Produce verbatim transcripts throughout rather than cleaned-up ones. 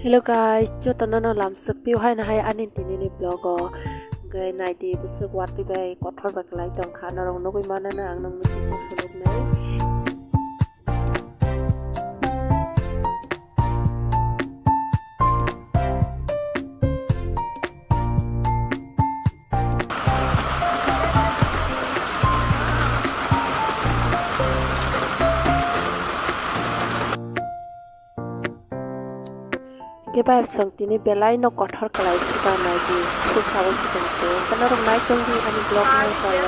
Hello guys, jotono no lamsok pio haino hai ani tini ni vlog o. Hwnkhe naidi bwswk watwi bai kothor bai kwlai tongkha, norok nugwi manana ang nokni simi phunuknai. Hwnkhe bai song tini belai no kothor kwlai swkang naidi, swkang se, hwnkhe norok nai tongdi ani vlog no, tei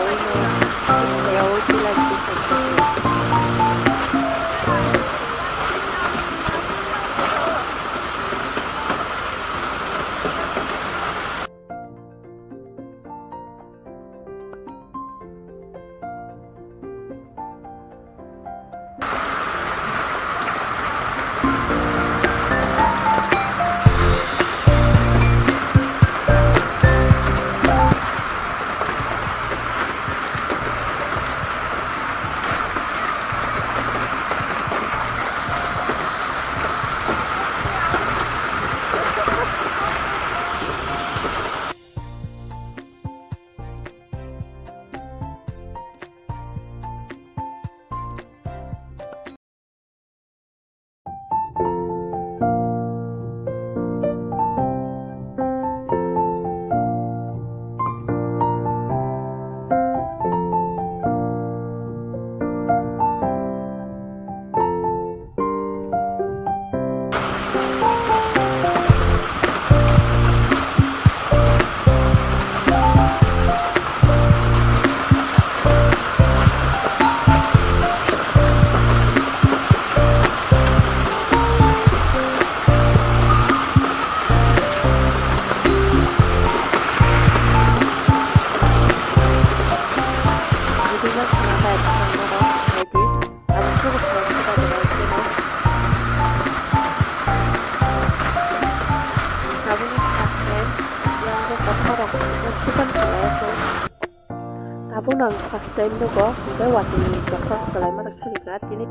Tabuk no ang first time nugo, hwnkhe watwi ni kothor kwlaima rok sarika tini.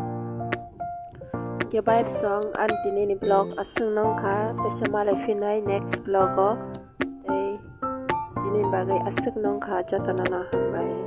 Hwnkhe bai song ani tini ni vlog aswk no wngkha, teisa malai phinai next vlog o. Tei tini bagwi aswk no wngkha, jotono no hambai.